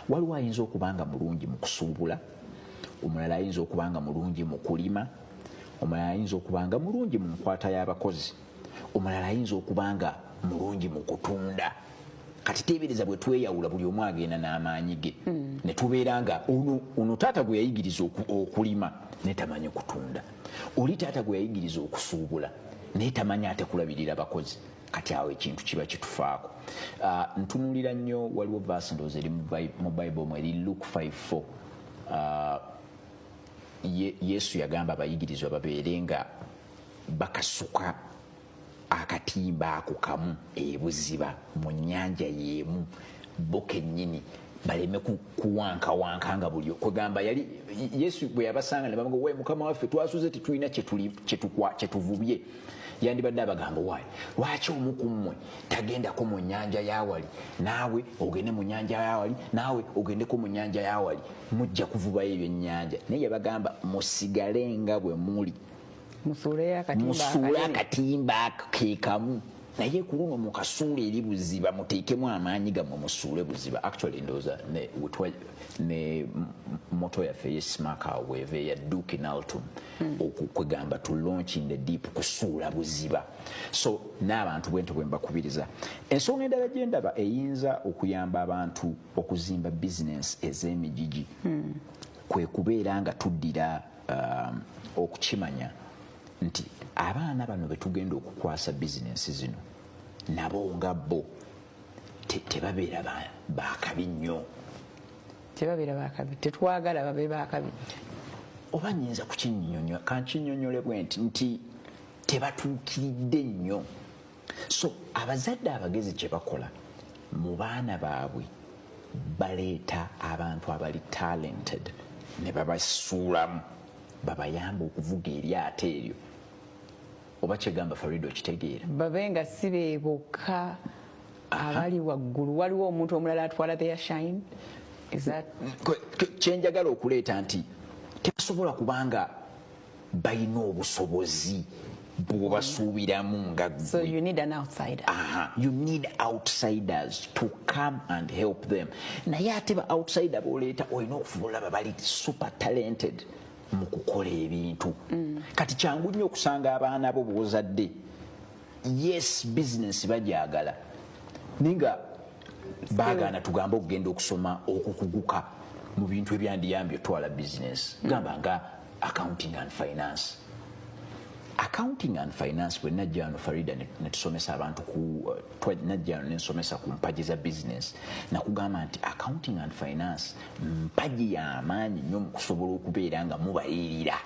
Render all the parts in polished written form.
Waliwo ayinza okuba nga mulungi mu kusuubula, omulala ayinza okuba nga mulungi mu kulima, omulala ayinza okuba nga mulungi mu nkwata y'abakozi, omulala ayinza okuba nga mulungi mu kutunda. Kati teebereza bwe tweyawula, buli omu agenda n'amaanyi ge, ne tubeera nga ono taata gwe yayigiriza okulima naye tamanyi kutunda, oli taata gwe yayigiriza okusuubula naye tamanyi ate kulabirira bakozi. Kati awo ekintu kiba kitufaako. Ntunuulira nnyo, waliwo verse ndowooza eri mu Bible mu eri Luke 5:4. Yesu yagamba abayigirizwa babeere nga bakasuka akatimba ako kamu ebuziba mu nnyanja y'emu, bo kennyini baleme kuwankawanka nga buli kwegamba. Yali Yesu bwe yabasanga ne bamuga, "We Mukama waffe, twasuze tetulina kyetuvubye." Yandibadde abagamba, "Waayi, lwaki omu ku mmwe tagendako mu nnyanja yawali, naawe ogende mu nnyanja yawali, naawe ogendeko mu nnyanja yawali, mujja kuvubayo ebyennyanja?" Naye yabagamba, "Musigale nga bwe muli." Musuuleyo akatimba. Musuule akanene. Akatimba kekamu, naye ku luno mukasuule eri buziba, muteekemu amaanyi gammwe, musuule buziba. Actually ndowooza ne motto yaffe eyesimaaka awo bweva eya Duc in Altum, kwegamba to launch in the deep, kusuula buziba. So n'abantu bwento bwe mbakubiriza. Ensonga endala gye ndaba eyinza okuyamba abantu okuzimba bizinensi ez'emigigi kwe kubeera nga tuddira okukimanya nti abaana bano betugenda okukwasa bizinensi zino nabo nga bo tebabeera bakabi nnyo. Tebabeera bakabi, tetwagala babe bakabi. Oba nyinza kukinyonyola, kankinyonyole bwe nti tebatuukiridde nnyo. So abazadde abagezi kye bakola mu baana baabwe, baleeta abantu abali talented ne babasuulamu, babayamba okuvuga eryato eryo. Oba kyegamba, Farida, okitegeera? Babe nga si be bokka abali waggulu, waliwo omuntu omulala atwala their shine. Is that Kyenjagala okuleeta nti tebasobola kubanga balina obusobozi bwobasuubiramu nga So ggwe. you need an outsider. Aha, you need outsiders to come and help them. Naye ate ba outsider boleeta, olina okufuba olaba bali super talented mu kukola ebintu. Kati kyangu nnyo okusanga abaana bo bwozadde, yes, business bajagala, naye nga baagaana tugambe okugenda okusoma okukuguka mu bintu ebyandiyambye otwala business, gamba nga accounting and finance. Accounting and finance, bwe najja wano, Farida, ne tusomesa abantu ku najja wano nensomesa ku mpagi za business, nakugamba nti accounting and finance mpagi y'amaanyi nnyo mu kusobola okubeera nga mubalirira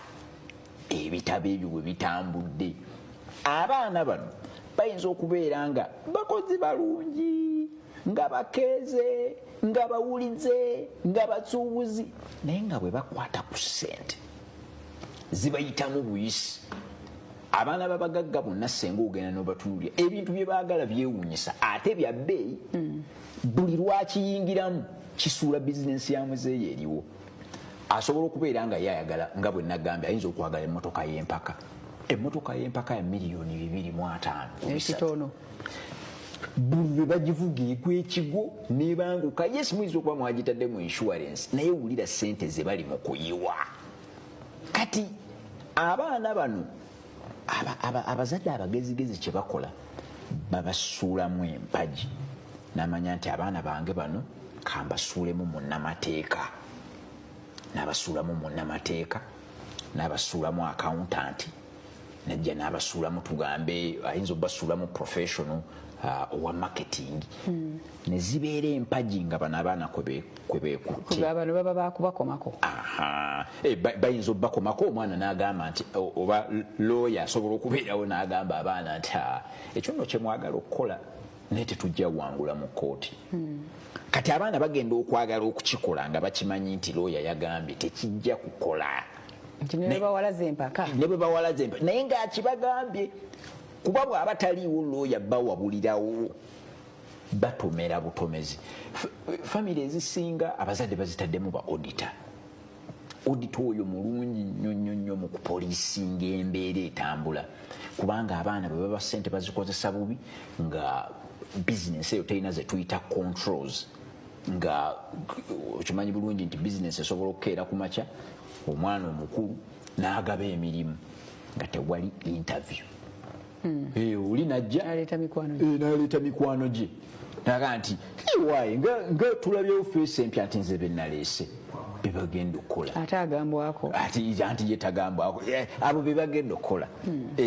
ebitabo ebyo bwe bitambudde. Abaana bano bayinza okubeera nga bakozi balungi, nga bakeeze, nga bawulize, nga basuubuzi, naye nga bwe bakwata ku ssente zibayitamu buyisi. Abaana babagagga bonna senga ogenda nobatunulira, ebintu bye baagala byewuunyisa ate bya bbeeyi. Buli lwakiyingiramu kisuula bizinensi ya muzeeyi eriwo. Asobola okubeera nga ye ayagala, nga bwe nagambye, ayinza okwagala emmotoka y'empaka, emmotoka y'empaka ya miliyoni 250 ku 3. Ekitono. Buli lwe bagivuga egwa ekigo nebanguka. Yes, muyinza okuba mwagitadde mu insurance, naye wulira sente ze bali mu kuyiwa. Kati abaana bano abazadde abagezigezi kye bakola, babasuulamu empagi n'amanya nti abaana bange bano kambasuulemu munnamateeka, n'abasuulamu munnamateeka, n'abasuulamu accountant, najja n'abasuulamu, tugambe ayinza obasuulamu professional owa marketing. Ne zibeera empagi nga bano abaana kwe beekutte. Bano baba bakubakomako. E, bayinza obbakomako, omwana n'agamba nti, oba looya asobola okubeerawo n'agamba abaana nti, "Ekyo nno kyemwagala okukola, naye tetujja wangula mu kooti." Kati abaana bagenda okwagala okukikola nga bakimanyi nti looya yagambye tekijja kukola. Ne bawalaza empaka. Ne bwe bawalaza empaka, naye ng'akibagambye, kuba bw'aba taliiwo looya bawabulirawo, batomera butomezi. Famire ezisinga abazadde bazitaddemu ba auditor. Auditor oyo mulungi nnyo nnyo nnyo mu kupolisinga embeera etambula, kubanga abaana bwe baba sente bazikozesa bubi, nga bizinesi eyo terina ze tuyita controls. Nga okimanyi bulungi nti bizinesi esobola okukeera ku makya, omwana omukulu n'agaba emirimu nga tewali interview. Oli najja Naleeta mikwano gye. Naleeta mikwano gye, naga nti, "Waaye nga tulabyewo face empya," nti nze benaleese bebagenda okukola. Ate agambwako. Ati anti ye tagambwako. Abo bebagenda okukola.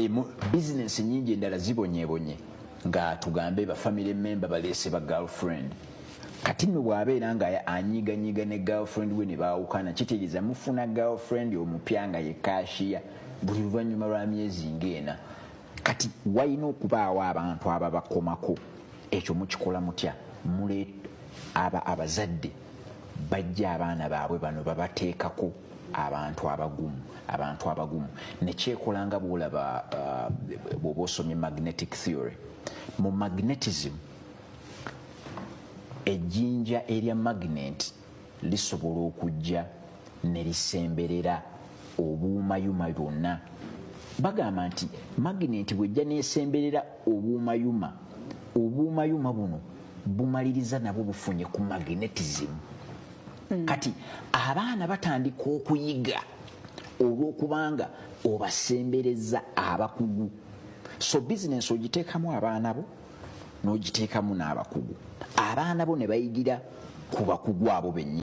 Mu bizinesi nyingi endala zibonyebonye nga tugambe ba family member baleese ba girlfriend. Kati nno bw'abeera nga anyiganyiga ne girlfriend we ne baawukana, kitegeeza mufuna girlfriend omupya nga ye cashier buli luvannyuma lwa myezi ng'ena. Kati walina okubaawo abantu ababakomako. Ekyo mukikola mutya? Mule aba abazadde bajja abaana baabwe bano babateekako abantu abagumu, abantu abagumu nekyekola nga bwolaba bw'oba osomye magnetic theory. Mu magnetism, ejjinja erya magnet lisobola okujja ne lisemberera obuumayuma bwonna. Bagamba nti magnet bwejja nesemberera obuumayuma, obuumayuma buno bumaliriza nabwo bufunye ku magnetism. Kati abaana batandika okuyiga olw'okubanga obasembereza abakugu. So bizinesi ogiteekamu abaana bo n'ogiteekamu n'abakugu, abaana bo ne bayigira ku bakugu abo bennyini.